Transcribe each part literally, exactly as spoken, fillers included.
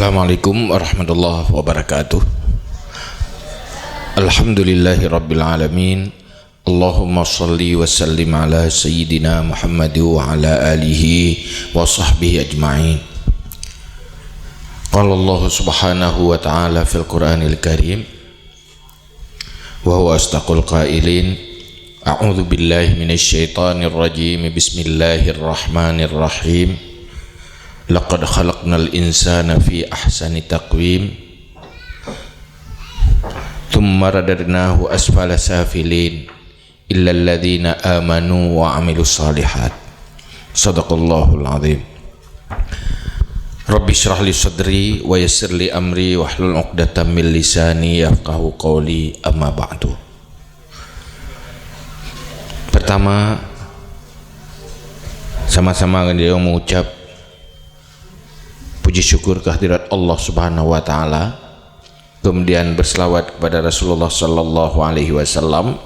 Assalamualaikum warahmatullahi wabarakatuh. Alhamdulillahirabbil alamin. Allahumma shalli wa sallim ala sayyidina Muhammad wa ala alihi wa sahbihi ajma'in. Qala Allah subhanahu wa ta'ala fil Qur'anil Karim, wa huwa asdaqul qailin. A'udzu billahi minasy syaithanir rajim. Bismillahirrahmanirrahim. Laqad khalaqnal insana fi ahsani taqwim. Tsumma radadnahu asfala safilin. Illal ladzina amanu wa amilus shalihat. Shadaqallahul azim. Rabbi shrah li sadri wa yassir li amri wahlul 'uqdatam min lisani yafqahu qawli, amma ba'du. Pertama, sama-sama geutanyoe mengucap puji syukur kehadirat Allah Subhanahu wa Ta'ala, kemudian berselawat kepada Rasulullah sallallahu alaihi wasallam,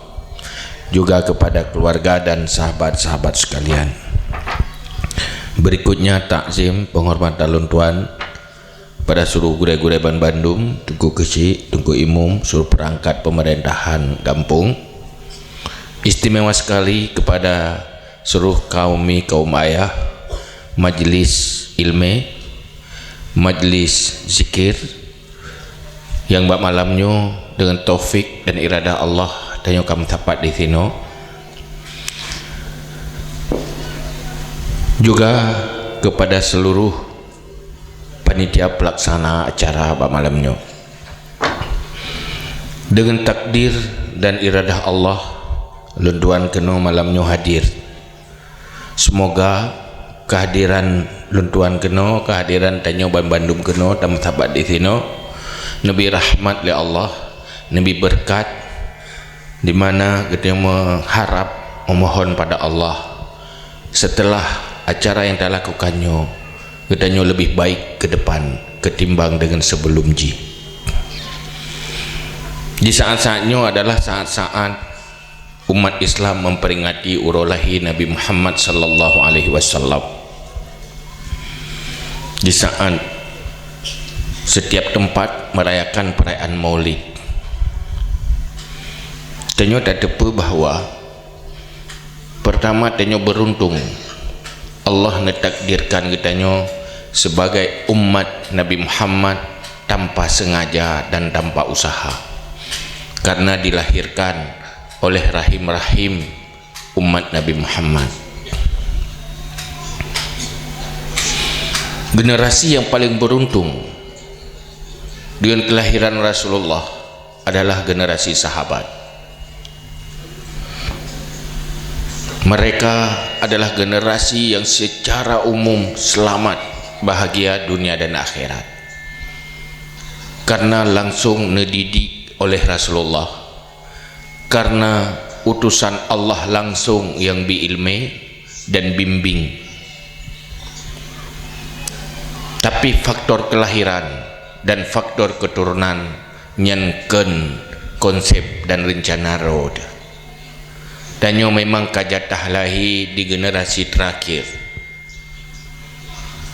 juga kepada keluarga dan sahabat-sahabat sekalian. Berikutnya, takzim, penghormatan lôn tuan pada seluruh gurée-gurée ban bandum, Teungku Keuchik, Teungku Imum, seluruh perangkat pemerintahan gampông. Istimewa sekali kepada seluruh kaum mi, kaum ayah, majlis ilmu, majlis zikir, nyang bak malam nyoe deungon taufik dan iradah Allah tanyoe ka meusapat di sinoe. Juga kepada seluruh panitia pelaksana acara bak malam nyoe. Deungon takdir dan iradah Allah, lôn tuan keunoe malam nyoe hadir. Semoga kehadiran lôn tuan keunoe, kehadiran tanyoe ban bandum keunoe tameusapat di sinoe, neubri rahmat lé Allah, neubri beureukat, di mana geutanyoe meuharab, meumohon pada Allah, setelah acara nyang talakukan nyoe, geutanyoe leubeh baik keu depan ketimbang deungon sebelum jih. Di saat-saat nyoe adalah saat-saat umat Islam memperingati uroe lahé Nabi Muhammad sallallahu alaihi wasallam. Di saat setiap tempat merayakan perayaan Maulid, tanyoe tateupeue bahwa, pertama, tanyoe beruntung, Allah neutakdirkan geutanyoe sebagai umat Nabi Muhammad tanpa sengaja dan tanpa usaha, karena dilahirkan oleh rahim-rahim umat Nabi Muhammad. Generasi yang paling beruntung dengan kelahiran Rasulullah adalah generasi sahabat. Mereka adalah generasi yang secara umum selamat, bahagia dunia dan akhirat, karena langsung neudidik oleh Rasulullah, karena utusan Allah langsung nyang bi ilmu dan bimbing. Tapi faktor kelahiran dan faktor keturunan nyan kon konsep dan rencana droe teuh. Tanyoe memang ka jatah lahé di generasi terakhir.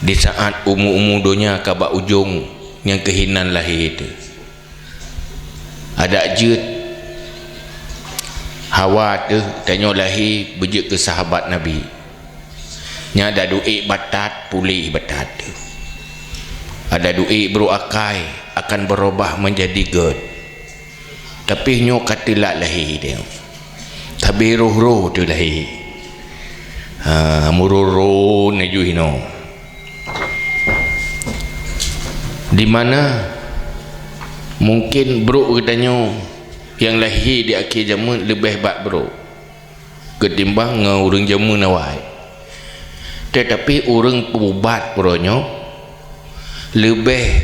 Di saat umu-umu donya ka bak ujong nyang keuh inan lahé teuh. Adak jeuet hawa teuh tanyoe lahé beujeuet keu sahabat Nabi. Nyan adak duek batat, puléh batat teuh. Adak duek brôk akai akan berubah menjadi gét. Tapi nyoe ka teulat lahé teuh. Tapi roh-roh teuh lahé. Ha, meurôh-rôh laju inoe. Di mana mungkin brôk geutanyoe nyang lahé di akhé jameun leubeh bak brôk ketimbang ngon ureuëng jameun awai. Tetapi ureuëng peuubat uroe nyoe leubeh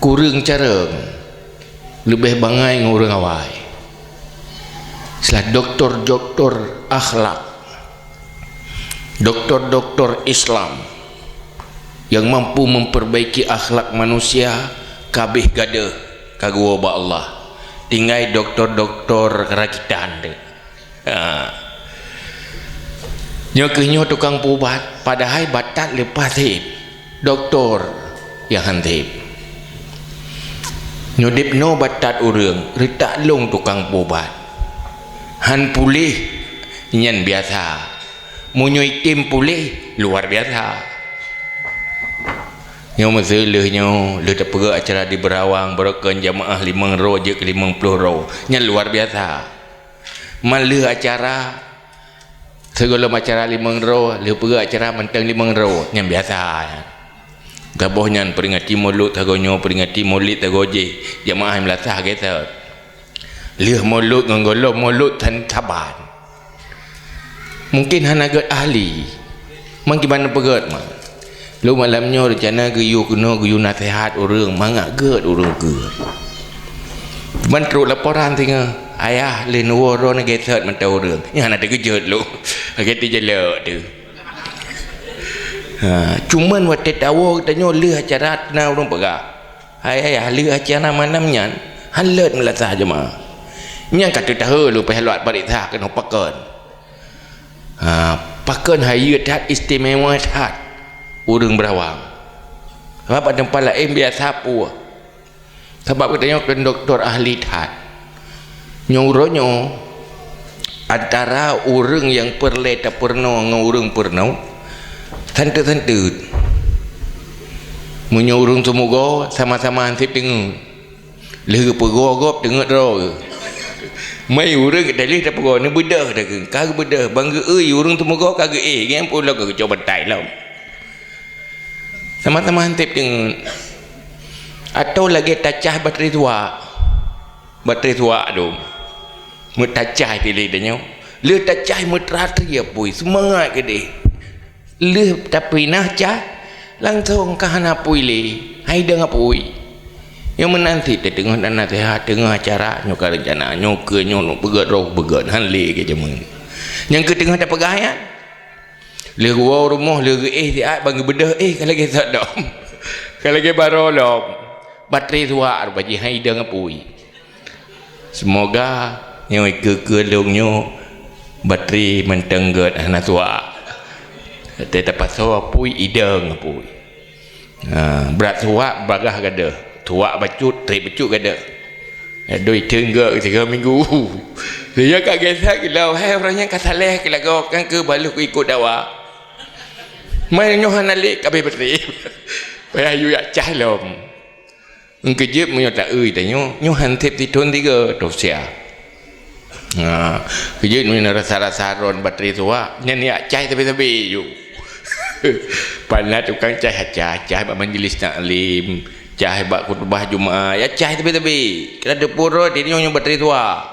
kureueng carông, leubeh bangai ngon ureuëng awai. Salah doktor-doktor akhlak, doktor-doktor Islam yang mampu memperbaiki akhlak manusia ka abéh gadôh ka geuwoe bak Allah. Tinggai doktor-doktor rakitan teuh. Ha. Nyoe keuh nyoe tukang peuubat, padahai batat leupah sép. Doktor, nyang han sép. Nyoe deb noe bak that ureuëng, reutak lông tukang pubat. Han puléh, nyan biasa. Meunyoe item puléh, luar biasa. Nyoe meuseuleuh nyoe, lheueh tapeugah acara di Beurawang, barokon jamaah limong droe jeuet keu limong ploh droe. Nyan luar biasa. Man lheueh acara, sigohlom acara limong droe, lheueh peugah acara mantong limong droe, nyan biasa. Saboh nyan peuringati mulod sagoe nyoe, peuringati mulod sagoe jih, jamaah meulasah gét that. Lheueh mulod ngon gohlom mulod tan saban. Mungken hana gét ahli. Man kiban peugét man. Lôn malam nyoe reuncana geuyue keunoe geuyue naseuhat ureuëng, mangat gét ureuëng keu. Ban trok laporan singoh, "Ayah, lheueh neuwoe droeneuh gét that mantong ureuëng." Nyan hana teukeujot lôn. Lagée teujalok teuh. Ha, cuman watée tawoe geutanyoe lheueh acara na ureuëng peugah, "Hai ayah, lheueh acara malam nyan, han lheueh meulasah jeumaah." Nyan ka teutahe lôn pih lôn pareksa keunoe pakon. Ha, pakon hayeue that istimewa that ureuëng Beurawang. Sabab bak teumpat laén biasa peue. Sabab geutanyoe kon dokto ahli that. Nyoe uroe nyoe, antara ureuëng nyang peureulée tapeurunoe ngon ureuëng peurunoe, santeut-santeut. Meunyoe ureuëng teumugoe, sama-sama han sép teungeut. Lheueh geupeugoe gob teungeut droe. Mai ureuëng geutalih tapeugoe, neubeudôh dah keu, ka geubeudôh, ban geu-eu ureuëng teumugoe ka geu-éh, nyan peue lom ka geucok bantai lom. Sama-sama han sép teungeut. Atawa lagée tacah batri suwak. Batri suwak dum. Meutacah teuh lé tanyoe. Lheueh tacah meutratri apui, seumangat keudeh. Lheueh tapinah cah, langsong ka hana apui lé. Hai dong apui. Nyang meunan cit teungoh na naseuhat, teungoh acara, nyoe ka reuncana, nyoe keu nyoe, nyoe peugét, roh peugét, han lé keu jameun. Nyang keu teungoh tapeugah nyan. Lheueh geuwoe u rumoh, lheueh geuéh siat, ban geubeudôh, éh, ka lagée sot dom. Ka lagée baroe lom. Batri suwak rupa jih, hai dong apui. Seumoga nyoe keu-keu lôn nyoe batri mantong gét hana suwak. Watée tapasoe apui, idong apui. Ha, brat suwak bagah gadôh, suwak bacut, trép bacut gadôh. Gadôh iteunggok tiga minggu. Dia ka gét that geulom, hai ureuëng nyan ka saleh keu lagoe, kan keu baluh keu ikot dawa. Mai nyoe hana lé ka abéh batri. Payah yue jak cah lom. Eungkeujeut meunyoe ta-eu tanyoe, nyoe han sép sithon tiga, tausiah. Ha, keujeuet meunyoe rasa-rasa ron batri suwak, nyan jak cah sabe-sabe ju. Pana tukang cah, cah, cah bak majlis taklim, cah bak khutbah Jumaat, jak cah sabe-sabe. Kira teupeu droe, tanyoe nyoe batri suwak.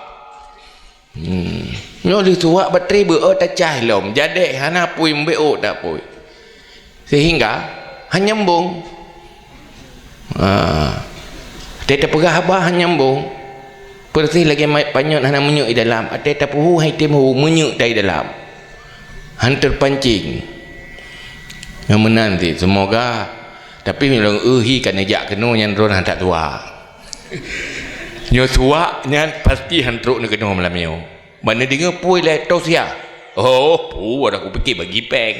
Hmm. Nyoe lheueh suwak batri beu-o tacah lom, jadék hana apui, mbek ôk tapui. Sehingga han nyambong. Ha. Watée tapeugah haba han nyambong. Peureuseh lagée ma-, panyöt hana minyeuk di dalam, watée tapeuhu han item hu, minyeuk tai dalam. Han teupancing. Nyang meunan cit, seumoga, tapi meunyoe lôn eu hi ka neujak keunoe nyan droe han that suwak. Nyoe suwak nyan pasti han trok neukeunoe malam nyoe. Ban neudeungoe peue ilée tausiah. Oh, peue dah kupike bagi péng.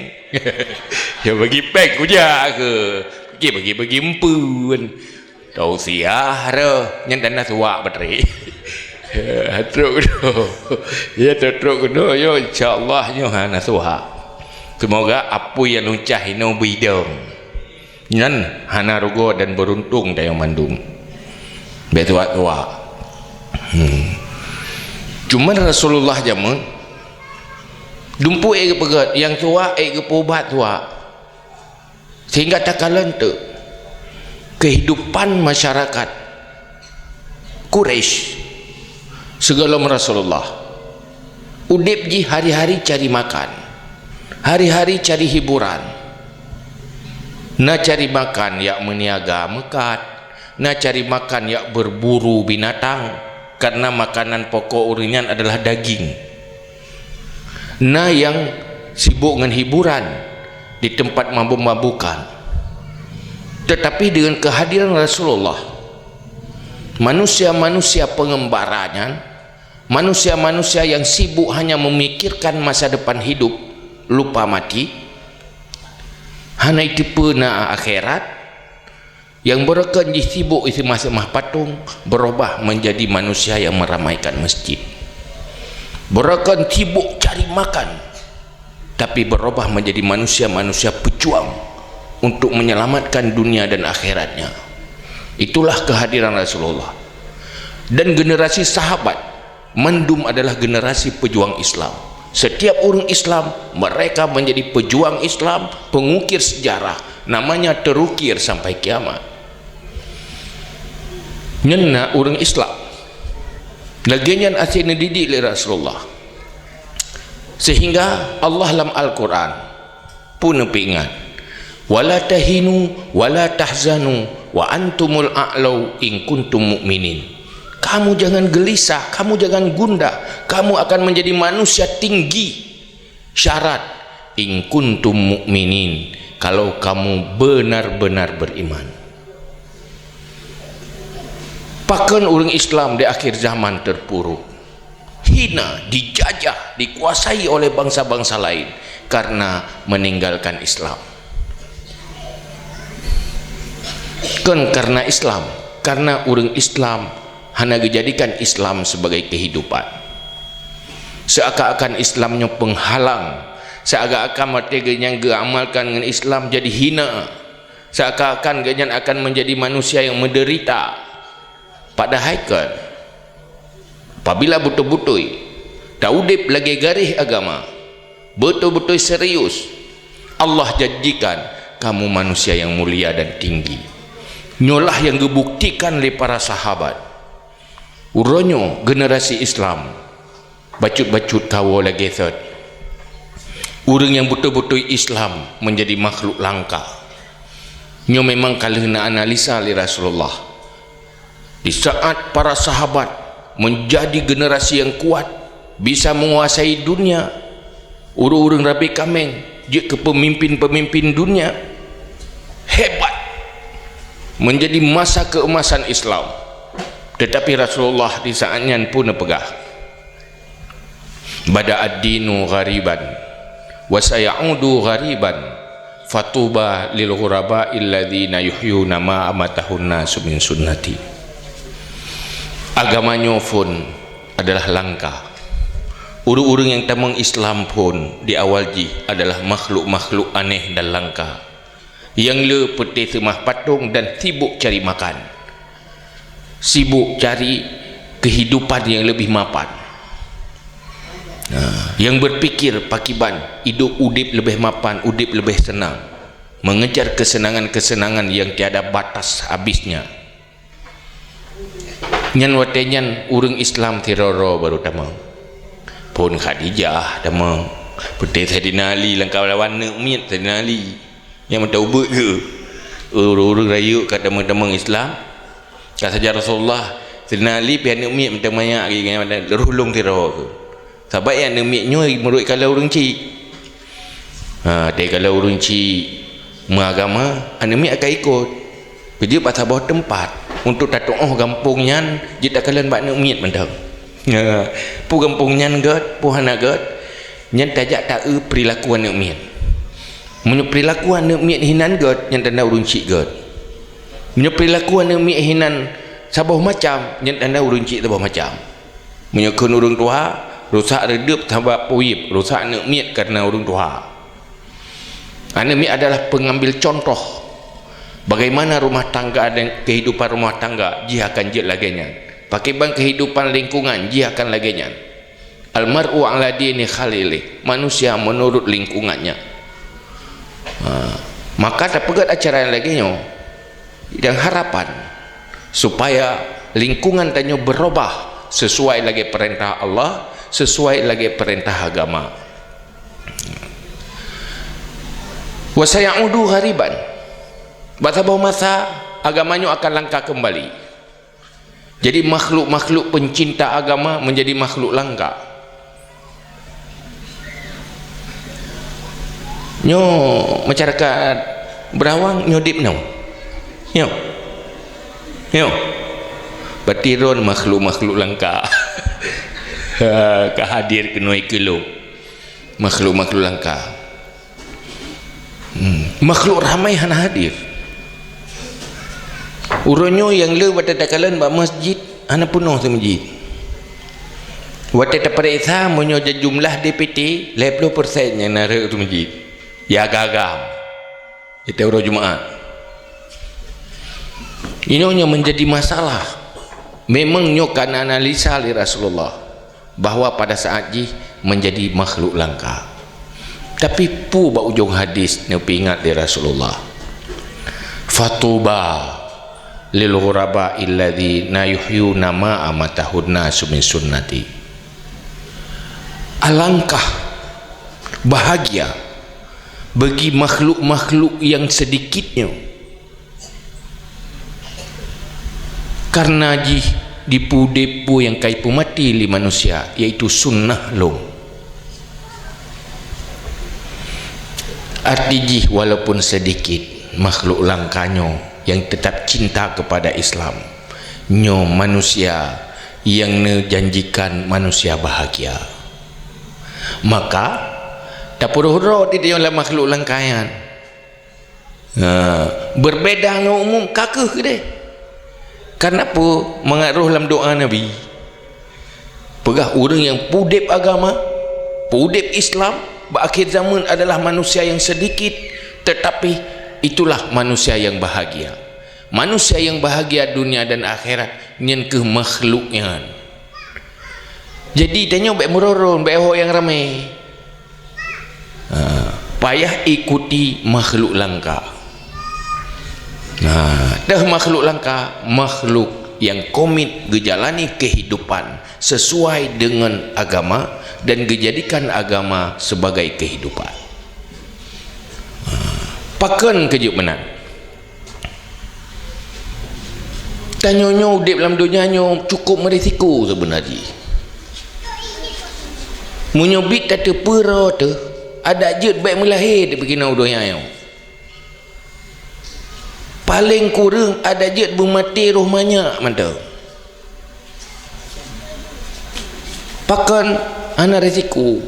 Ya bagi péng kujak keu. Pike bagi-bagi empeuen. Tausiah reuh nyan tanda suwak batri. Trok keunoe. Ya trok keunoe yo, insya-Allah nyoe hana suwak. Seumoga apui nyang lôn cah inoe beuidong. Nyan hana rugoe dan beuruntung tanyoe mandum. Bék tuha-tuha. Hmm. Cuman Rasulullah jameun dumpeue ék geupeugét, nyang tuha ék geupeuubat tuha. Sehingga takalon teuk keuhidupan masyarakat Quraisy sigohlom Rasulullah. Udeb jih hari-hari cari makan, hari-hari cari hiburan. Na cari makan jak meuniaga meukat, na cari makan jak berburu binatang, karena makanan pokok ureuëng nyan adalah daging. Na nyang sibuk ngon hiburan di tempat mabuk-mabukan. Tetapi dengan kehadiran Rasulullah, manusia-manusia pengembara nyan, manusia-manusia yang sibuk hanya memikirkan masa depan hidup, lupa mati, hana jiteupeue na akhirat, Nyang beureukan jih sibuk isi maséh-maséh patong, berubah menjadi manusia yang meramaikan masjid. Beureukan sibuk cari makan, tapi berubah menjadi manusia-manusia pejuang untuk menyelamatkan dunia dan akhiratnya. Itulah kehadiran Rasulullah. Dan generasi sahabat, mandum adalah generasi pejuang Islam. Setiap ureuëng Islam, mereka menjadi pejuang Islam, pengukir sejarah, namanya terukir sampai kiamat. Nyan na ureuëng Islam. Lagée nyan aséh neudidik lé Rasulullah. Sehingga Allah lam Al-Quran pun neupeuingat, "Wala tahinu wala tahzanu wa antumul a'lau in kuntum mu'minin." Kamu jangan gelisah, kamu jangan gundah, kamu akan menjadi manusia tinggi. Syarat, "In kuntum mu'minin," kalau kamu benar-benar beriman. Pakon ureuëng Islam di akhir zaman terpuruk, hina, dijajah, dikuasai oleh bangsa-bangsa lain karena meninggalkan Islam. Kon karena Islam, karena ureuëng Islam hana geujadikan Islam sebagai kehidupan. Seakan-akan Islam nyoe penghalang, seakan-akan maté geuhnyan geuamalkan ngon Islam jadi hina, seakan-akan geuhnyan akan menjadi manusia yang menderita. Padahai kon, apabila beutôi-beutôi taudeb lagée garéh agama, beutôi-beutôi serius, Allah janjikan kamu manusia yang mulia dan tinggi. Nyoe lah nyang geubuktikan lé para sahabat. Uroe nyoe generasi Islam bacut-bacut kawoe lagée thot. Ureuëng nyang beutôi-beutôi Islam menjadi makhluk langka. Nyoe memang ka lheueh na analisa lé Rasulullah. Di saat para sahabat menjadi generasi yang kuat, bisa menguasai dunia, ureuëng-ureuëng rabe kaméng jeuet keu pemimpin-pemimpin dunia, hebat, menjadi masa keemasan Islam. Tetapi Rasulullah di saat nyan pun neupeugah, "Bada ad-dinu ghariban, wa sayaudu ghariban, fatuba lil ghuraba illadzina yuhyuna ma amatahun nasu min sunnati." Agama nyoe phon adalah langka. Ureuëng-ureuëng nyang tamong Islam phon di awal jih adalah makhluk-makhluk aneh dan langka. Nyang le peuté seumah patong dan sibuk cari makan. Sibuk cari kehidupan yang lebih mapan. Nah, yang berpikir pakiban hidup udeb lebih mapan, udeb lebih senang. Mengejar kesenangan-kesenangan yang tiada batas habisnya. Nyan watée nyan ureuëng Islam sidroe-droe baru tamong. Phon Khadijah tamong. Peuté Saidina Ali lam kawan neuk miet Saidina Ali. Nyang meuta ubeut keu ureuëng-ureuëng rayeuk ka tamong-tamong Islam. Ka sajan Rasulullah, Saidina Ali pih aneuk miet meuta manyak lagée nyan, roh lôn sidroe keu. Sabab aneuk miet nyoe meureuet kala ureuëng chik. Ha, teuh kala ureuëng chik meuagama, aneuk miet akan ikot. Keujeuet bak saboh teumpat, untuk tatuoh gampông nyan jeuet takalon bak aneuk miet mantong. Ha, peue gampông nyan gét, peue hana gét, nyan tajak taeu peurilaku aneuk miet. Meunyoe peurilaku aneuk miet hinan gét, nyan tanda ureuëng chik gét. Meunyoe peurilaku aneuk miet hinan saboh macam, nyan tanda ureuëng chik saboh macam. Meunyoe kheun ureuëng tuha, rusak reudeup sabab puyeb, rusak aneuk miet kareuna ureuëng tuha. Aneuk miet adalah pengambil contoh bagaimana rumah tangga dan kehidupan rumah tangga jih akan jeuet lagée nyan. Pakiban kehidupan lingkungan jih akan lagée nyan. Al-mar'u ala dini khalilih, manusia menurut lingkungannya. Ha, maka tapeugét acara nyang lagée nyoe dan harapan supaya lingkungan tanyoe berubah sesuai lagée peurintah Allah, sesuai lagée peurintah agama. Wa sayaudu ghariban. Bak saboh masa agama nyoe akan langka keumbali. Jadi makhluk-makhluk pencinta agama menjadi makhluk langka. Nyoe masyarakat Berawang nyoe dip nyoe. Nyoe. Nyoe. Berarti droen makhluk-makhluk langka. Ha, ka hadir keunoe keu lôn. Makhluk-makhluk langka. Hmm. Makhluk ramai hana hadir. Uroe nyoe nyang le watée takalon bak masjid, hana peunoh seumeujid. Watée tapareksa, meunyoe jumlah D P T, lhée ploh persen nyang na rhot seumeujid. Ya agam-agam. Itu uroe Jumaat. Inoe nyang menjadi masalah. Memang nyoe ka na analisa lé Rasulullah, bahwa pada saat jih menjadi makhluk langka. Tapi peue bak ujong hadis neupeuingat lé Rasulullah, "Fatuba lil ghuraba alladzi la yuhyuna ma amatahun nasu min sunnati." Alangkah bahagia bagi makhluk-makhluk nyang seudikit nyoe, kareuna jih jipeudeb peue nyang ka jipeumaté lé manusia, yaitu sunnah lôn. Arti jih, walaupun seudikit, makhluk langka nyoe nyang teutab cinta keupada Islam, nyoe manusia nyang neujanjikan manusia bahagia. Maka, tapeuroh droe teudeungoe lam makhluk langka nyan. Ha, berbeda ngon umum ka kheueh keudeh. Kareuna peue? Mangat roh lam doa Nabi. Peugah ureuëng nyang peudeb agama, peudeb Islam bak akhé zaman adalah manusia nyang seudikit, teutapi itulah manusia nyang bahagia. Manusia nyang bahagia dunia dan akhirat nyan kheueh makhluk nyan. Jadi, tanyoe bék meuroron, bék ho nyang ramé. Ha, payah ikuti makhluk langka. Nah, deuh makhluk langka, makhluk nyang komit geujalani kehidupan sesuai dengan agama dan geujadikan agama sebagai kehidupan. Ha, pakon keujeuet meunan? Tanyoe nyoe udeb lam donya nyoe cukup meurisiko seubeuna jih. Meunyoe bit tateupeue droe teuh, adak jeuet bék meulahé teupeu keunoe donya nyoe. Paleng kureueng adak jeuet beumaté roh manyak mantong. Pakon hana resiko?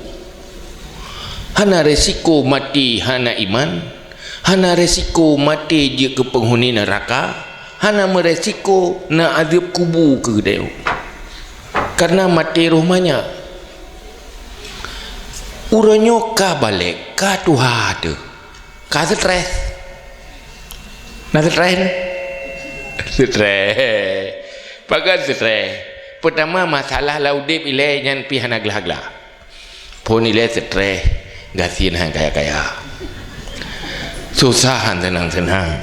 Hana resiko maté hana iman, hana resiko maté jeuet keu peunghuni neuraka, hana meuresiko na azeueb kubu keu geutanyoe. Kareuna maté roh manyak. Uroe nyoe ka balek, ka tuha teuh. Ka stres. Na stres na? Stres. Pakon stres? Peutama, masalah lam udeb ilée nyan pih hana glah-glah. Phon ilée stres, gasien han kaya-kaya. Susah han seunang-seunang.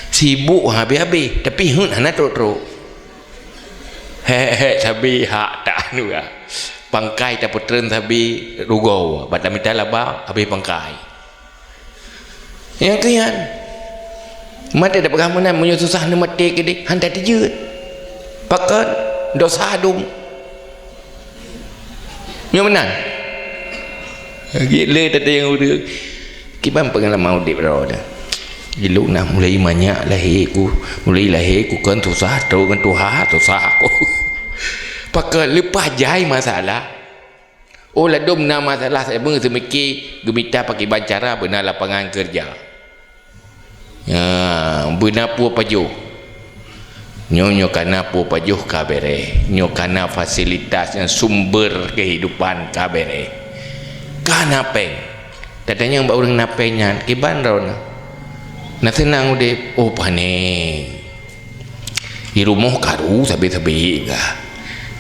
Sibuk han habéh-habéh, tapi huet hana trok-trok. Hék-hék sabe hak tak anu ya. Pangkai tapeutreun sabe rugoe, bak tamita laba habéh pangkai. Nyang keu nyan, maté tapeugah meunan, meunyoe susah neumaté keudeh, han that jeuet. Pakon? Dosa dum. Nyoe meunan. Lagée le teuntang ureuëng. Kiban peungalaman udeb droe teuh. Ilôn na mulai manyak lahé ku, mulai lahé ku kon susah, trok ngon tuha susah ku. Pakon? Leupah jai masalah. Oh, ladôm na masalah, seumeung seumike geumita pakriban cara beuna lapangan keureuja. Ya, beuna peue pajoh. Nyoe, nyoe kana peue pajoh ka bereh. Nyoe kana fasilitas nyang sumber kehidupan ka bereh. Kana péng. Tatanyong bak ureuëng na péng nyan, kiban droeneuh? Na seunang udeb? Oh, pane. Di rumoh karu sabe-sabe gah.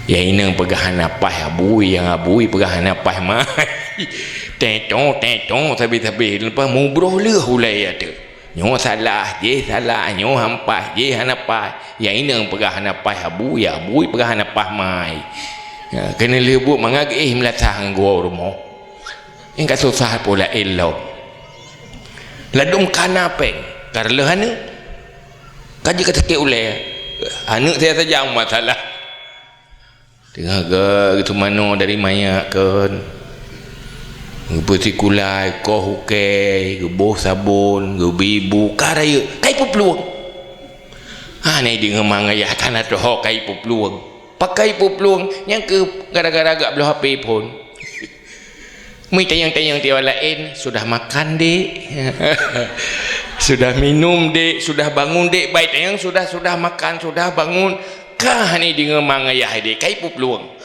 Nyang inong peugah hana paih abui, nyang abui peugah hana paih mai. Teto, teto sabe-sabe, leupah mubroh lheueh ulée ateueh. Nyoe salah, jih salah, nyoe han paih, jih hana paih. Nyang inong peugah hana paih abui, nyang abui peugah hana paih mai. Ya, keuneuk lheueh buet mangat geuéh meulasah ngon geuwoe rumoh. Nyang ka susah pula ilong. Ladôm kana péng, ka reuloh aneuk. Ka jeuet ka sakét ulée. Aneuk saja-saja masalah. Teungoh geuteumanoe dari manyak kon. Geupeusikulai, koh ukée, geuboh sabon, geubri bu, ka rayeuk, ka jipeuplueng. Hana ideungoe mangat yah kana teuhok ka jipeuplueng. Pakon jipeuplueng, nyang keuh gara-gara geubloe H P phon. Meutanyong-tanyong tiep laén, "Sudah makan, Dek?" Sudah minum dek, sudah bangun dek, baik tayang sudah, sudah makan, sudah bangun. Ka hana deungoe ma ngon yah dek, ka ipeuplueng.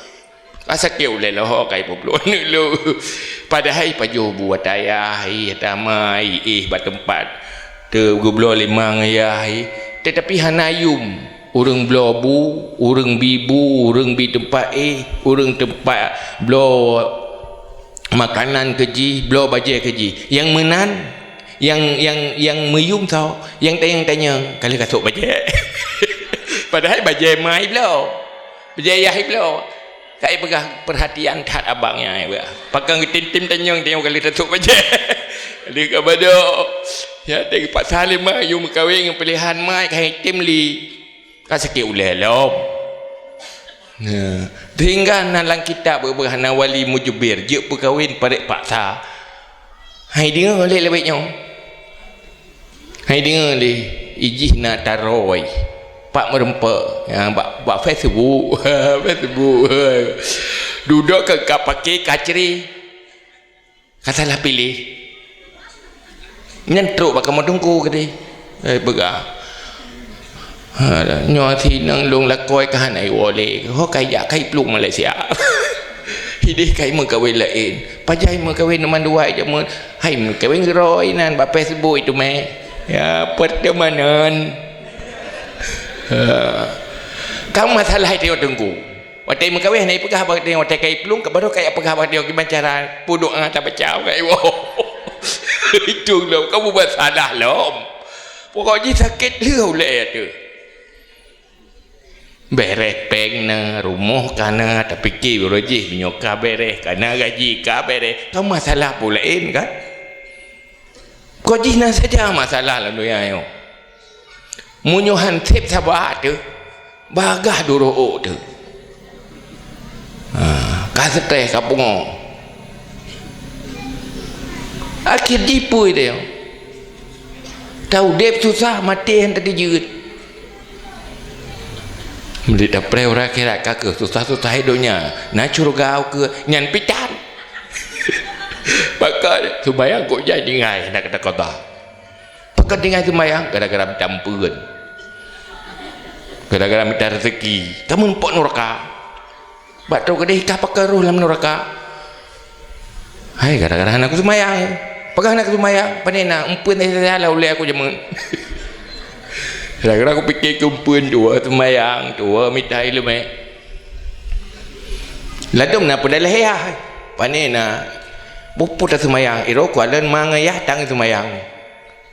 Ka sakét ulèe lom, ka ipeuplueng aneuk lôn. Padahai pajoh bu ata yah, ih, ata ma, ih, bak teumpat. Teugeubloe lé ma ngon yah, ih. Tetapi hana yum. Ureueng bloe bu, ureueng bi bu, ureueng bi teumpat éh, ureueng teumpat bloe makanan keu jih, bloe bajèe keu jih. Nyang meunan, nyang, nyang, nyang meuyum soe, nyang tanyong-tanyong, ka lheueh ka sôk bajèe. Padahai bajèe ma ibloe, bajèe yah ibloe. Ka ipeugah, "Peurhatian that abang nyan," ipeugah. Pakon geutem-tem tanyong, tanyong ka lheueh tasôk bajèe. Ka lheueh ka badok. Ya, teugeupaksa lé ma, yue meukawen ngon pilihan ma, ka item li. Ka sakét ulèe lom. Nah, sehingga na lam kitab beubeuh hana wali mujbir, jeuet peukawen parék paksa. Hai deungoe lé lawét nyoe. Hai deungoe lé, ijih na taroi. Pak meureumpok, ya, bak, bak Facebook. Facebook. Dudoe ka, ka paké kacri. Ka salah piléh. Nyan trok bak kamoe teungku keudéh. Eh, peugah. Ha, nyoe sinong lôn lakoe ka hana iwoe lé. Ho ka ijak ka iplueng Malaysia. Idéh ka imeukawen laén. Pajan imeukawen nyoe mandua jameun. Hai meukawen geuroi nan bak Facebook itu meh. Ya, pertemanan. Ha. Ka masalah itu teungku. Watèe meukawen hana ipeugah bak geutanyoe, watèe ka iplueng, ka baru ka ipeugah bak geutanyoe kiban cara peudoa tabaca bak iwoe. Itu lom, kamoe buet salah lom. Pokok jih sakét lheueh ulèe teuh. Bèrèh péng na, rumoh ka na, tapiké uroe jih meunyoe ka bèrèh, ka na gaji, ka bèrèh, ka masalah peue laén kan? Kok jih na saja masalah lam donya nyoe. Meunyoe han sép saba teuh, bagah duroe ôk teuh. Ha, ka stres, ka pungo. Akhé jih peue teuh? Taudép susah, maté han teukeujeuet. Meunyoe tapreh uroe akhirat ka keuh susah-susah donya, na syeuruga keuh nyan pitan. Pakon sumbayang kok jai tinggai na kata kota. Pakon tinggai sumbayang gara-gara mita ampeuen. Gara-gara mita rezeki, kamoe pok nuraka. Bak troh keudéh ka pakon roh lam nuraka. Hai, gara-gara hana kusumbayang. Pakon hana kusumbayang, pane na ampeuen teuh salah ulèe aku jameun. Gara-gara kupiké keu ampeuen dua sumbayang, dua mita ileumèe. Ladôm na peudaleh yah. Pane na, bukon taseumayang, iroe kualon ma ngon yah tang seumayang.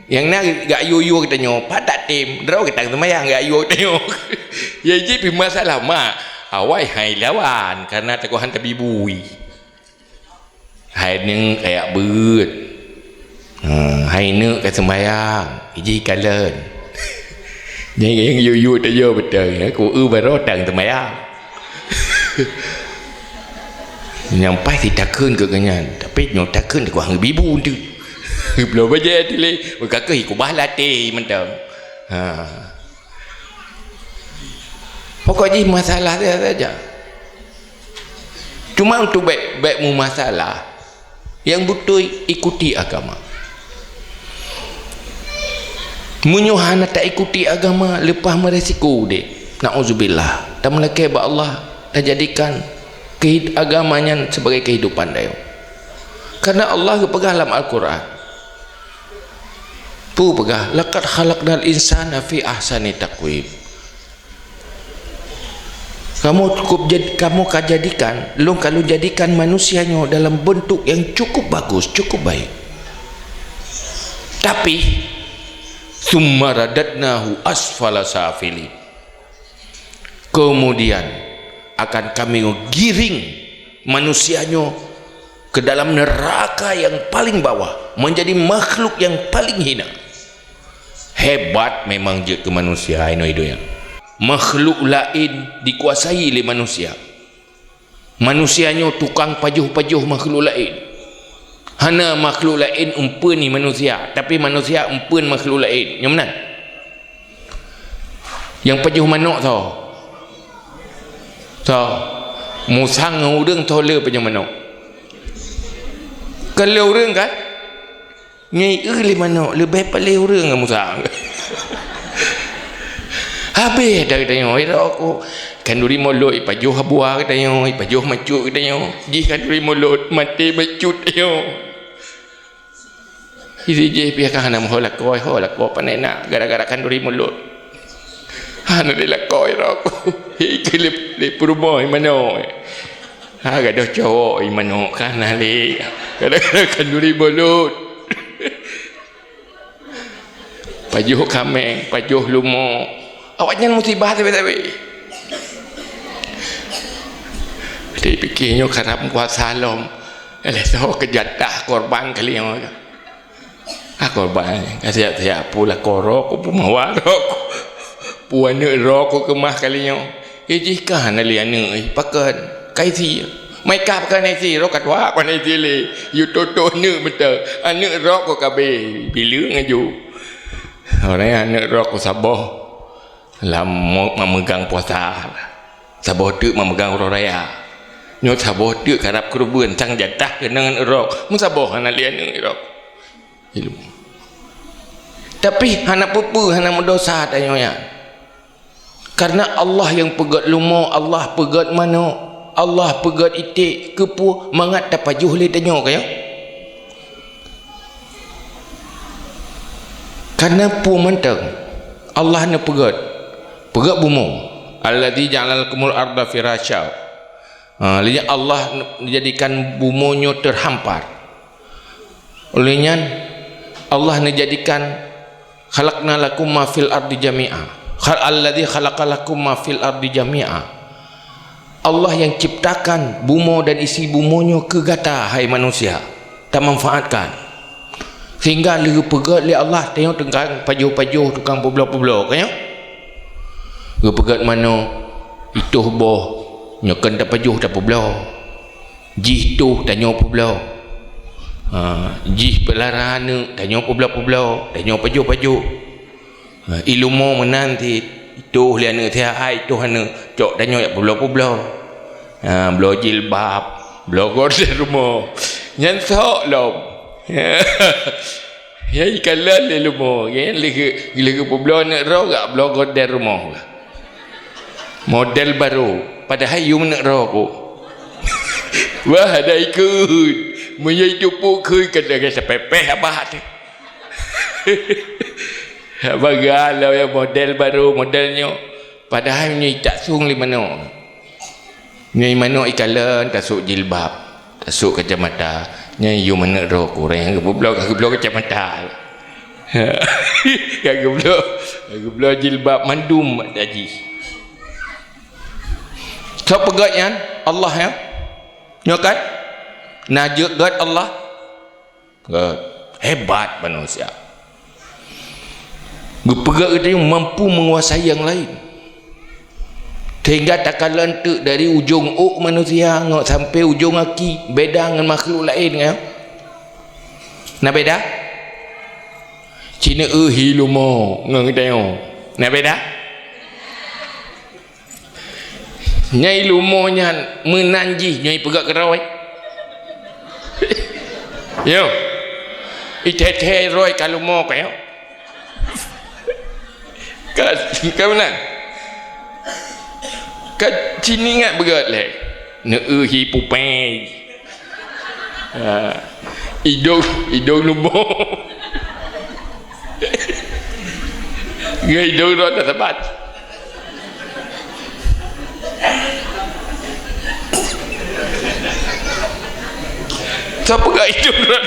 Nyang na gak yue-yue geutanyoe, pat tatem, droe geutang seumayang gak yue geutanyoe. Ya jih pih masalah mak, awai hai lawan, karena teungoh han tabi bui. Hai neuk kayak beuet. Ha, hai neuk ka seumayang, ijih kalon. Nyang, nyang yue-yue teuh yo beutôi, ya, ku eu baroe tang seumayang. Nyang paih si takheun keu geuhnyan, tapi nyoe takheun dikuah ngebibu tu. Bloe bajèe tu lé, beukakeuh ikubah latih mantong. Ha. Pokok jih masalah dia saja. Cuma untuk baik, baik mu masalah, nyang beutôi ikuti agama. Meunyoe hana taikuti agama, leupah meuresiko udép. Nauzubillah. Tameulakèe bak Allah, tajadikan kehid-, agama nyan sebagai kehidupan tanyoe. Karena Allah geupeugah lam Al-Quran. Peue peugah, "Laqad khalaqnal insana fi ahsani taqwim." Kamoe cukup jad-, kamoe ka jadikan, lôn ka lôn jadikan manusia nyoe dalam bentuk yang cukup bagus, cukup baik. Tapi, "Tsumma radadnahu asfala safilin." Kemudian akan Kami giring manusia nyoe ke dalam neraka yang paling bawah, menjadi makhluk yang paling hina. Hebat memang jeuet keu manusia inoe i donya. Makhluk laén dikuasai lé manusia. Manusia nyoe tukang pajoh-pajoh makhluk laén. Hana makhluk laén eumpeuen manusia, tapi manusia eumpeuen makhluk laén. Nyo meunan. Nyang pajoh manok soe? Soe? Musang ngon ureueng soe le pajoh manok? Kon le ureueng kan? Nyoe ieu lé manok, leubeh paléh ureuëng ngon Musa. Habéh dah geutanyoe, ira ku khanduri mulod, ipajoh abua geutanyoe, ipajoh macut geutanyoe. Jih khanduri mulod, maté macut tanyoe. Isi jih pih ka hana meuho lakoe, ho lakoe panena gara-gara khanduri mulod. Hana lé lakoe ira ku. Hei, keu lé, lé peurumoh imanok. Ha, gadoh cowok imanok ka hana lé. Gara-gara khanduri mulod. Pajoh kaméng, pajoh lumo. Awaknyan musibah sabe-sabe. Dipike nyoe karab puasa lom. Lé soe keu jatah korban kali nyoe. Ah, korban, ka siap-siap pula korok, pun mawar rok. Pun aneuëk rok keumah kali nyoe. Eh, jih ka hana lé aneuëk, eh, pakon? Ka isi. Mai ka pakon isi, rok ka tuha kon isi lé. Yue toto aneuëk meuta. Aneuëk rok ko kabeh, bileueng aju. Orang aneuëk rok ko saboh. Lam mo-, mameugang puasa. Saboh teuk mameugang uroe raya. Nyoe saboh teuk karab keureubeuen sang jatah keunong aneuëk rok. Meusaboh hana lé aneuëk rok. Ilmu. Tapi hana peue-peue, hana meudosa tanyoe nyan. Karena Allah nyang peugét lumo, Allah peugét manok, Allah peugét iték, keupeue mangat tapajoh lé tanyoe kaya? Karena peue mantong Allah neupeugét, peugét bumoe, "Alladzi ja'ala lakumul arda firasya." Ha, lé nyan Allah jadikan bumoe nyoe teuhampar. Oleh nyan, Allah neujadikan, "Khalaqna lakum ma fil ardi jami'a." Khal-, "Alladzi khalaqa lakum ma fil ardi jami'a." Allah nyang ciptakan bumoe dan isi bumoe nyoe keu gata, hai manusia, tamanfaatkan. Sehingga lheueh geupeugét lé Allah, tanyoe tukang pajoh-pajoh, tukang peubloe-peubloe, ka nyoe? Geupeugét manok, itoh boh, nyoe kon tapajoh tapeubloe. Jih toh tanyoe peubloe. Ha, jih peulara aneuëk tanyoe peubloe-peubloe, tanyoe pajoh-pajoh. Ha, ié lumo meunan cit, itoh lé aneuëk siat, itoh aneuëk, cok tanyoe jak peubloe-peubloe. Ha, bloe jilbab, bloe gorden rumoh. Nyan sok lom. Ya, ikalon lé lumo, kan? Lheueh, lheueh geupeubloe aneuëk droe, jak bloe gorden rumoh. Model baru, padahai yue meuneuk droe ku. Wah, ada ikut. Meunyoe itu pukui kena rasa pepeh abah tu. Bagalah ya model baru, model nyoe. Padahai nyoe tak sung lima nyoe. Nyoe manok ikalon tasok jilbab, tasok kacamata. Nyoe yue manok droe ku, ureuëng nyang geubloe, ka geubloe kacamata. Ka geubloe, ka geubloe jilbab mandum dak jih. Soe peugét nyan? Allah, ya. Nyoe kan? Na jeuet gét Allah. Hebat manusia. Geupeugah geutanyoe mampu menguasai yang lain. Sehingga takalon teuk dari ujong ôk manusia ngon sampai ujong aki, beda ngon makhluk laén, kan? Na beda? Cina eu hi lumo ngon geutanyoe. Na beda? Nyai lumo nyan meunan jih nyoe ipeugah keurôi. Yo. Ithèe-thèe rôi ka lumo ka yo. Ka, ka meunan. Ka cini ngat beugöt lé. Neu-eu hi pupèe. Ha. Idong, idong lumo. Ngon idong droe tasabat. Soe peugah idong droe?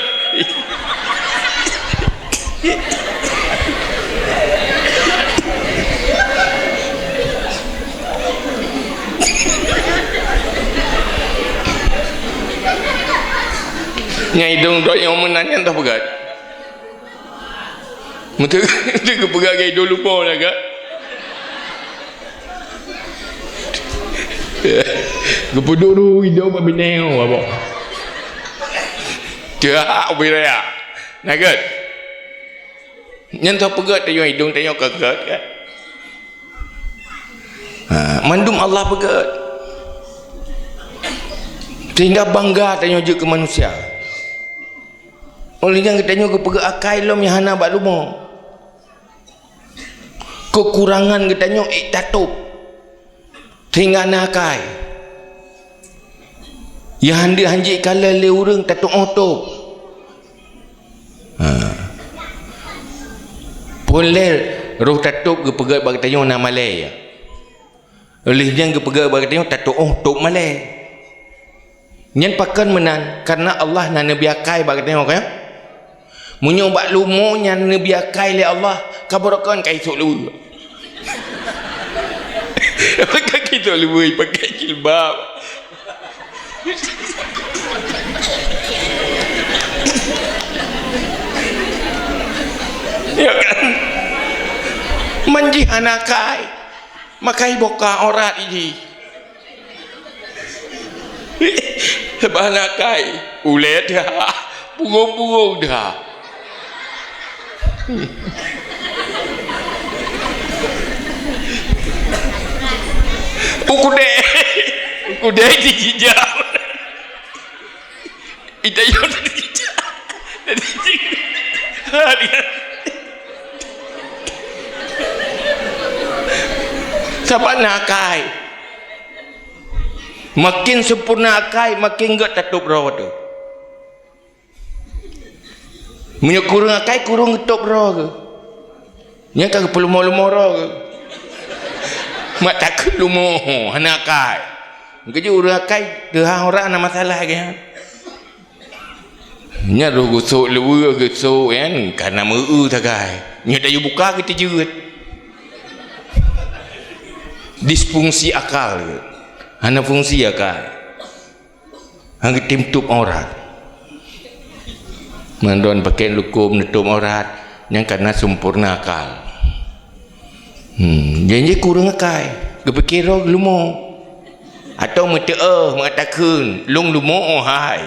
Nyang idong droe nyang meunan nyan toh peugah. Meuteuk, meuteuk geupeugah lagèe idong lumo na, Kak. Geupeuduru idong bak binéh, oh, abang. Teuhak ubé raya. Na gèt? Nyan soe peugah tanyoe idong tanyoe ka gèt, kan? Ha, mandum Allah peugah. Sehingga bangga tanyoe jeuet keu manusia. Óh lheueh nyan geutanyoe geupeugah akai lom nyang hana bak leumo. Keukurangan geutanyoe ék tatôb sehingga na akai. Nyang han deuh han jikalon lé ureuëng tatuoh tôb. Ha. Phôn lé roh tatôb geupeugah bak geutanyoe na malée. Óh lheueh nyan geupeugah bak geutanyoe tatuoh tôb malée. Nyan pakon meunan, kareuna Allah na neubri akai bak geutanyoe, kan? Meunyoe bak leumo nyan neubri akai lé Allah, ka barokon ka isôk luweue. Ka isôk luweue, pakai jilbab. Ya kan? Man jih hana akai, makai boka aurat jih. Sabab hana akai, ulée that, pungong-pungong that. Ukudée, ukudée jijak. Ita yo tadi. Sabab na akai. Makin sempurna akai, makin gét tatôb droe teuh. Meunyoe kureueng akai, kureueng geutôb droe geuh. Nyan ka geupeuleumô-leumô droe geuh. Mak takheun leumo, hana akai. Geujak ureueng akai, teuhah orang hana masalah lagée nyan. Nyan roh geusôk luweue geusôk nyan, ka na meu-eu sagai. Nyoe tayue buka geuteujeuet. Disfungsi akal. Hana fungsi akai. Han geutem tôb aurat. Mandon pakai lukôm neutôb aurat, nyang ka na sempurna akal. Hmm, janji kureueng akai, geupike droe leumo. Atau meuteuôh, meutakheun, lôn leumo hai.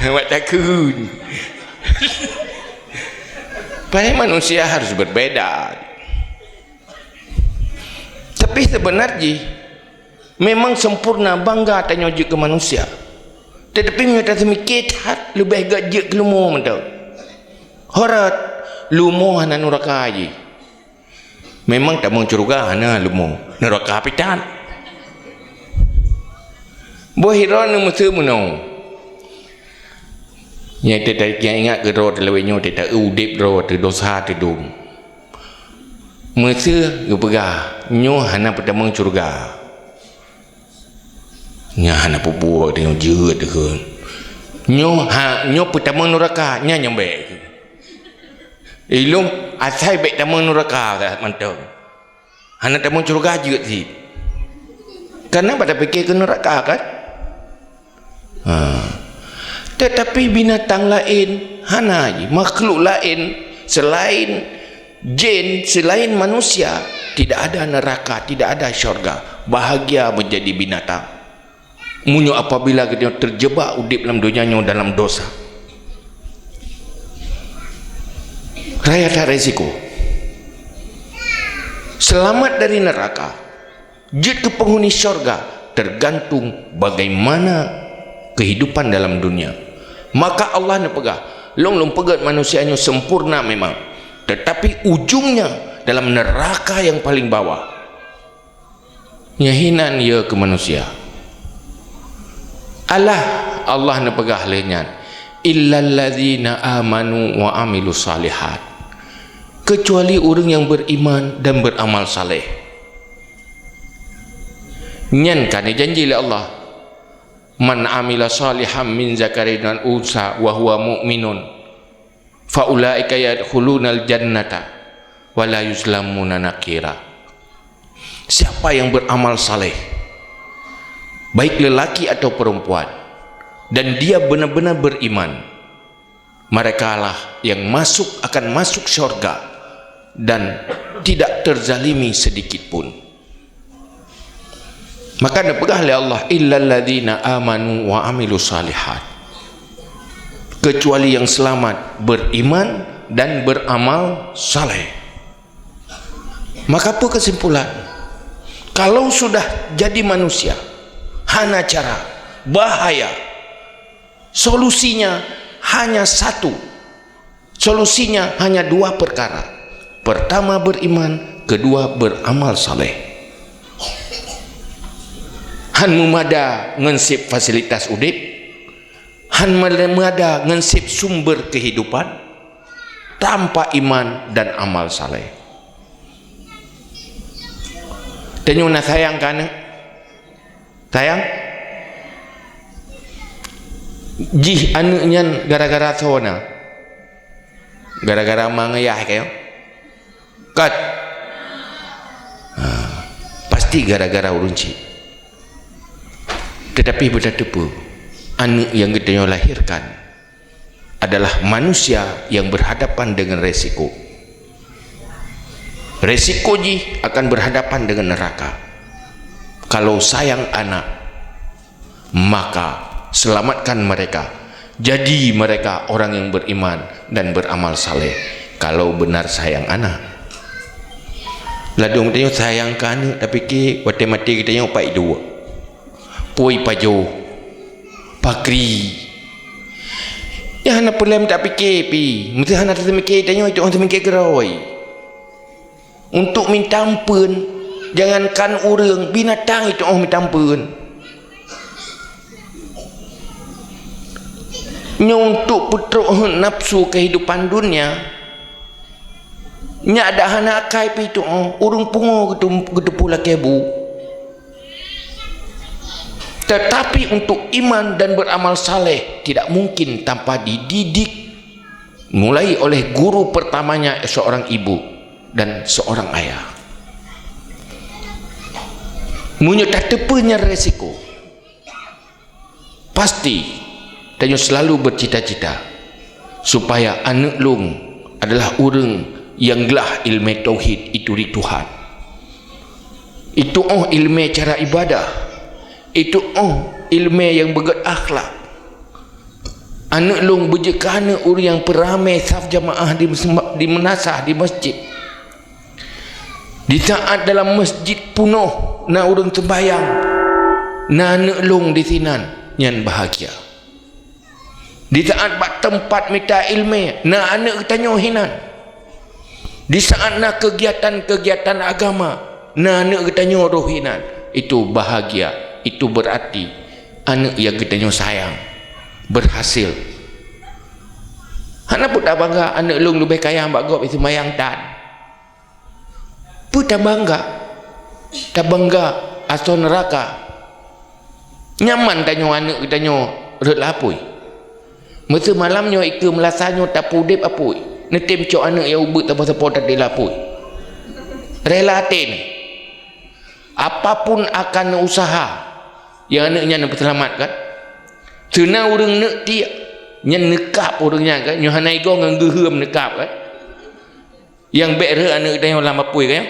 Meutakheun. Padahai manusia harus berbeda. Tapi sebenar jih, memang sempurna, bangga tanyoe jeuet keu manusia. Tetapi meunyoe taseumike that, leubeh gét jeuet keu leumo mantong. Horot, leumo hana nuraka jih. Memang tamong syeuruga hana leumo, nuraka pih that. Boh hireuen meuseu meunoe. Nyang teuta-, nyang ingat keu droe teuh lawét nyoe teuta udeb droe teuh dosa teudum. Meuseu geupeugah, nyoe hana peutamong syeuruga. Nyan hana peue-peue tanyoe jeuet deukeue. Nyoe ha, nyoe peutamong nuraka, nyan nyang bék. Ilôn asai bék tamong nuraka mantong. Hana tamong syeuruga jeuet cit. Karena pada pike keu nuraka kan? Ha. Tetapi binatang laén hana jih, makhluk laén selain jin, selain manusia, tidak ada neraka, tidak ada syurga. Bahagia menjadi binatang. Meunyoe apabila geutanyoe teujebak udeb lam donya nyoe dalam dosa. Raya that resiko. Selamat dari neraka, jeuet keu penghuni syurga tergantung bagaimana kehidupan dalam dunia. Maka Allah neupeugah, lôn lôn peugét manusia nyoe sempurna memang, tetapi ujungnya dalam neraka yang paling bawah. Nyan hinan ya keu manusia. Alah, Allah neupeugah lé nyan, "Illalladzina amanu wa amilus shalihat." Kecuali ureuëng yang beriman dan beramal saleh. Nyan ka neujanji lé Allah, "Man amila shalihan min dzakarin aw unsa wa huwa mu'minun." "Fa ulaika yadkhulunal jannata wa la yuzlamuna nakira." Siapa yang beramal saleh, baik lelaki atau perempuan, dan dia benar-benar beriman, merekalah yang masuk, akan masuk syurga dan tidak terzalimi sedikit pun. Maka neupeugah lé Allah, "Illalladzina amanu wa amilus shalihat." Kecuali yang selamat beriman dan beramal saleh. Maka apa kesimpulan? Kalau sudah jadi manusia, hana cara, bahaya. Solusinya hanya satu, Solusinya hanya dua perkara. Pertama beriman, kedua beramal saleh. Han meumada ngon seb fasilitas udeb, han meumada ngon seb sumber kehidupan, tanpa iman dan amal saleh. Tanyoe na sayang keu aneuk? Sayang? Jih aneuk nyan gara-gara soe na? Gara-gara ma ngon yah kayong? Kat. Ha, pasti gara-gara ureuëng cit. Tetapi beutateupeue, aneuk nyang geutanyoe lahirkan adalah manusia yang berhadapan dengan resiko. Resiko jih akan berhadapan dengan neraka. Kalau sayang anak, maka selamatkan mereka. Jadi mereka orang yang beriman dan beramal saleh. Kalau benar sayang anak. Ladôm tanyoe sayang keu aneuk, tapi ke watée maté geutanyoe pai dua. Pui pajoh, pakri. Nyan hana peureulée tapike pi. Meuseu hana taseumike tanyoe, itu orang seumike keuroi. Untuk minta ampeuen, jangankan ureuëng, binatang itu oh minta ampeuen. Nyoe untuk peutrok nafsu kehidupan dunia. Nyak dak hana akai pi itu oh, ureuëng pungo geutum-, geuteupeue lakée bu. Tetapi untuk iman dan beramal saleh tidak mungkin tanpa dididik mulai oleh guru pertamanya seorang ibu dan seorang ayah. Meunyoe tateupeue nyan resiko, pasti tanyoe selalu bercita-cita supaya aneuk lôn adalah ureuëng nyang glah iéleumé tauhid, ituri Tuhan. Itu oh iéleumé cara ibadah. Itu oh iéleumé nyang beugét akhlak. Aneuk lôn beujeuet keu aneuk ureuëng nyang peuramé saf jamaah di meusem-, di meunasah di masjid. Di saat dalam masjid punoh na ureuëng seumbahyang, na aneuk lôn di sinan, nyan bahagia. Di saat bak teumpat mita iéleumé, na aneuk geutanyoe hinan. Di saat na keugiatan-keugiatan agama, na aneuk geutanyoe roh hinan. Itu bahagia, itu berarti aneuk nyang geutanyoe sayang berhasil. Hana peue tabangga aneuk lôn leubeh kaya bak gob, iseumayang tan. Peue tabangga? Tabangga asoe neuraka. Nyaman tanyoe aneuk geutanyoe rhot lam apui. Meuseu malam nyoe ikeue meulasa nyoe tapeuudeb apui. Neutem cok aneuk nyang ubeuet sapo-sapo taté lam apui. Rela até nyoe. Apapun akan neuusaha, nyang aneuk nyan neupeuseulamat kan. Seuna ureuëng neuk tiek, nyan neukab ureuëng nyan kan. Nyoe hana igoe ngon geuheuem neukab kan. Nyang bék rhot aneuk geutanyoe lam apui kan.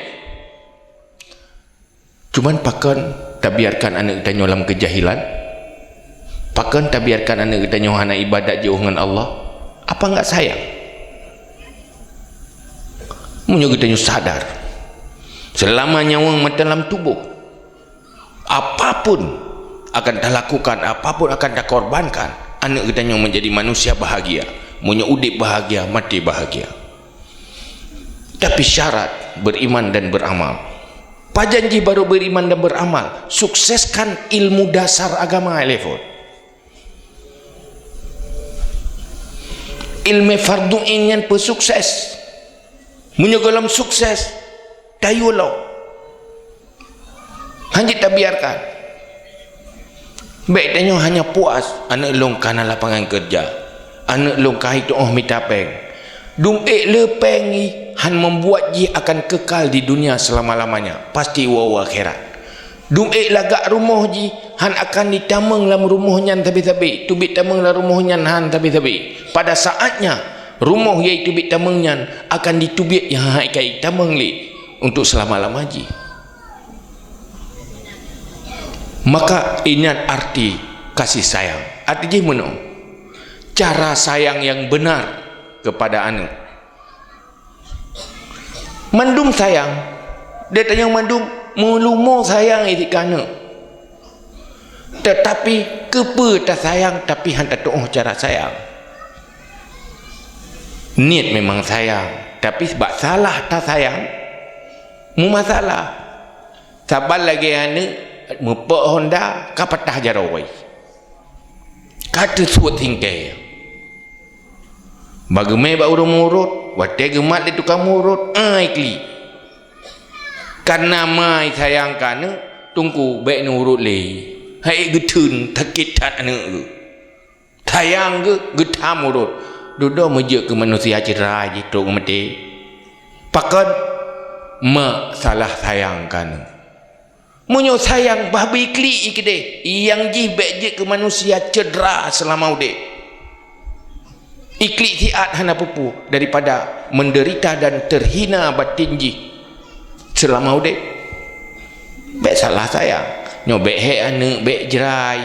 Cuman pakon tabiarkan aneuk geutanyoe lam keujahilan? Pakon tabiarkan aneuk geutanyoe hana ibadat jiôh ngon Allah? Apa enggak sayang? Meunyoe geutanyoe sadar, seulama nyawöng mantong lam tuboh, apapun akan talakukan, apapun akan takorbankan, aneuk geutanyoe menjadi manusia bahagia. Meunyoe udeb bahagia, maté bahagia. Tapi syarat beriman dan beramal. Pajan jih barô beriman dan beramal? Sukseskan ilmu dasar agama, Elefon. Ilmu fardu ain nyan peusukses. Meunyoe gohlom sukses, tayue lom. Hana jeuet tabiarkan. Bék tanyoe hanya puas, aneuk lôn ka na lapangan keureuja, aneuk lôn ka jitu'oh mita péng. Dum ék le péng jih han membuat jih akan kekal di dunia selama-lamanya, pasti woe-woe akhirat. Dum ék lagak rumoh jih han akan jitamong lam rumoh nyan sabe-sabe, teubiet tamong lam rumoh nyan han sabe-sabe. Pada saatnya, rumoh nyang jiteubiet tamong nyan akan jiteubiet nyang han ka jitamong lé untuk selama-lama jih. Maka ingat arti kasih sayang. Arti jih meunoe, cara sayang yang benar kepada aneuk. Mandum sayang, geutanyoe mandum meulumo sayang jih keu aneuk. Tetapi keupeue tasayang tapi han tatu'oh cara sayang? Niet memang sayang, tapi bak salah tasayang, meumasalah. Saban lagée aneuëk meupok honda ka patah jaroe, ka teusuet singkée. Bak geumé bak ureuëng murot, watée geumat lé tukang murot, ai klik. Kareuna mai sayang keu aneuëk, teungku bék neurot lé. Hai geutheun sakét that aneuëk geuh. Sayang geuh geutham urot, dudoe meujeuet keu manusia cedera jih trok meuté. Pakon? Mak salah sayang keu aneuëk. Meunyoe sayang bah bri klik i keudeh, nyang jih bék jeuet keu manusia cedera seulama udeb. I klik siat hana peue-peue daripada menderita dan terhina batin jih seulama udeb. Bék salah sayang. Nyoe bék hék aneuëk, bék jrai.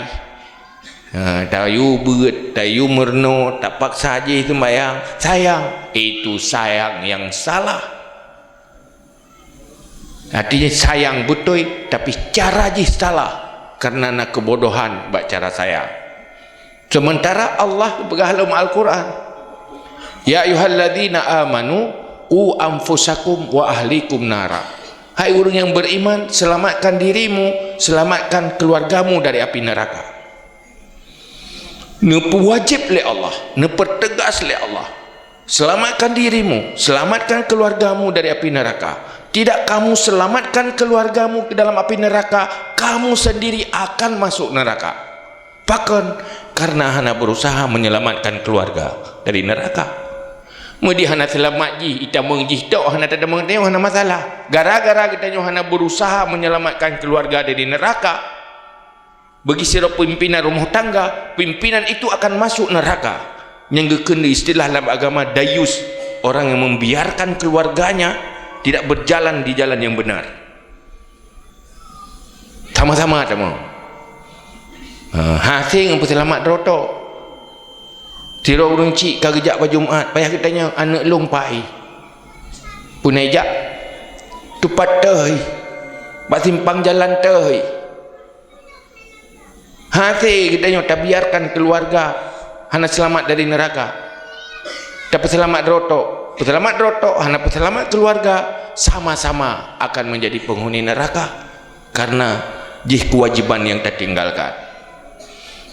Ha, tayue beuet, tayue meurunoe, tapaksa jih seumbahyang. Sayang, itu sayang yang salah. Artinya sayang beutôi, tapi cara jih salah, karena na keubodohan bak cara sayang. Sementara Allah geupeugah lom Al-Quran, "Ya ayyuhalladzina amanu, qu anfusakum wa ahlikum nara." Hai ureuëng nyang beriman, selamatkan dirimu, selamatkan keluargamu dari api neraka. Neupeuwajéb lé Allah, neupeuteugas lé Allah, "Selamatkan dirimu, selamatkan keluargamu dari api neraka. Tidak kamu selamatkan keluargamu ke dalam api neraka, kamu sendiri akan masuk neraka." Pakon? Karena hana berusaha menyelamatkan keluarga dari neraka. Meudi hana seulamat jih, itamong jih tok hana tatamong tanyoe hana masalah. Gara-gara geutanyoe hana berusaha menyelamatkan keluarga dari neraka, bagi sidroe pimpinan rumah tangga, pimpinan itu akan masuk neraka. Nyang geukheun istilah lam agama dayus, orang yang membiarkan keluarganya tidak berjalan di jalan yang benar. Sama-sama tamong. Ha, hase ngon peuseulamat droe tok. Sidroe ureuëng chik ka geujak bak Jumat, payah geutanyong, "Aneuëk lôn pai?" "Peue na ijak?" "Tupat teuh, bak simpang jalan teuh." Hase geutanyoe tabiarkan keluarga hana seulamat dari neraka. Tapeuseulamat droe tok, peuseulamat droe tok, hana peuseulamat keluarga, sama-sama akan menjadi penghuni neraka karena jih kewajiban yang tatinggalkan.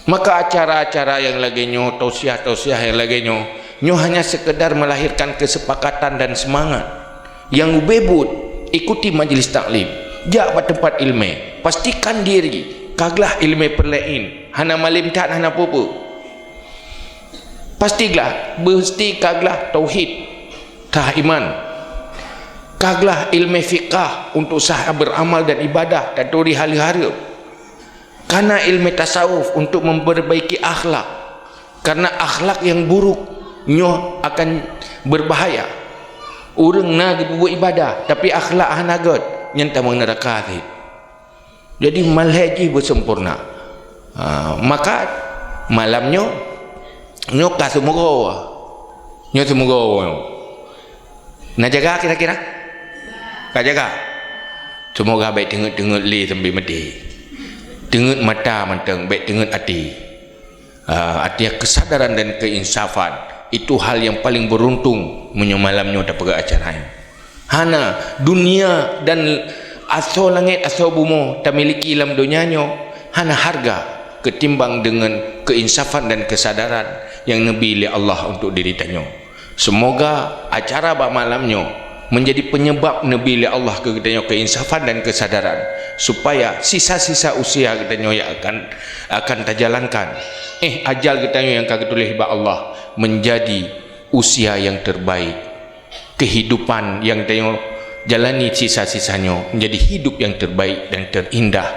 Maka acara-acara nyang lagée nyoe, tausiah-tausiah nyang lagée nyoe, nyoe hanya sekedar melahirkan kesepakatan dan semangat. Nyang ubé buet, ikuti majlis taklim, jak bak teumpat iéleumé, pastikan diri ka glah iéleumé peurlaén, hana malem that, hana peue-peue. Pastilah, meusti ka glah tauhid, sah iman. Ka glah iéleumé fiqah untuk sah beuramal dan ibadah, taturi haleue hareuem. Kana iéleumé tasawuf untuk memperbaiki akhlak. Karena akhlak yang buruk nyoe akan berbahaya. Ureuëng na geupeubuet ibadah, tapi akhlak hana gét, nyan tamong neuraka cit. Jadi, malhée jih beusempurna. Ha, maka malam nyoe, nyoe ka seumeureugoe. Nyoe seumeureugoe nyoe. Na jaga kira-kira? Ka jaga? Seumoga bék teungeut-teungeut lé sampai maté. Teungeut mata mantong, bék teungeut até. Ah, artinya kesadaran dan keinsafan, itu hal yang paling beruntung meunyoe malam nyoe tapeugah acara nyoe. Hana, dunia dan asoe langét asoe bumoe tamiliki lam donya nyoe hana harga keutimbang deungon keinsafan dan kesadaran nyang neubi lé Allah untuk diri tanyoe. Seumoga acara bak malam nyoe meunjadi peunyebab neubi lé Allah keu geutanyoe keuinsafan dan keusadaran, supaya sisa-sisa usia geutanyoe nyang akan, akan tajalankan, éh ajal geutanyoe nyang ka geutuléh bak Allah, meunjadi usia nyang terbaik. Keuhidupan nyang tanyoe jalani sisa-sisa nyoe meunjadi hidup nyang terbaik dan terindah,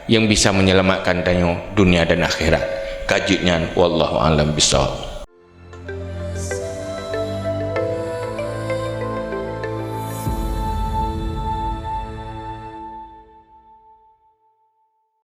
nyang bisa menyelamatkan tanyoe dunia dan akhirat. Ka jeuet nyan, wallahu a'lam bissawab.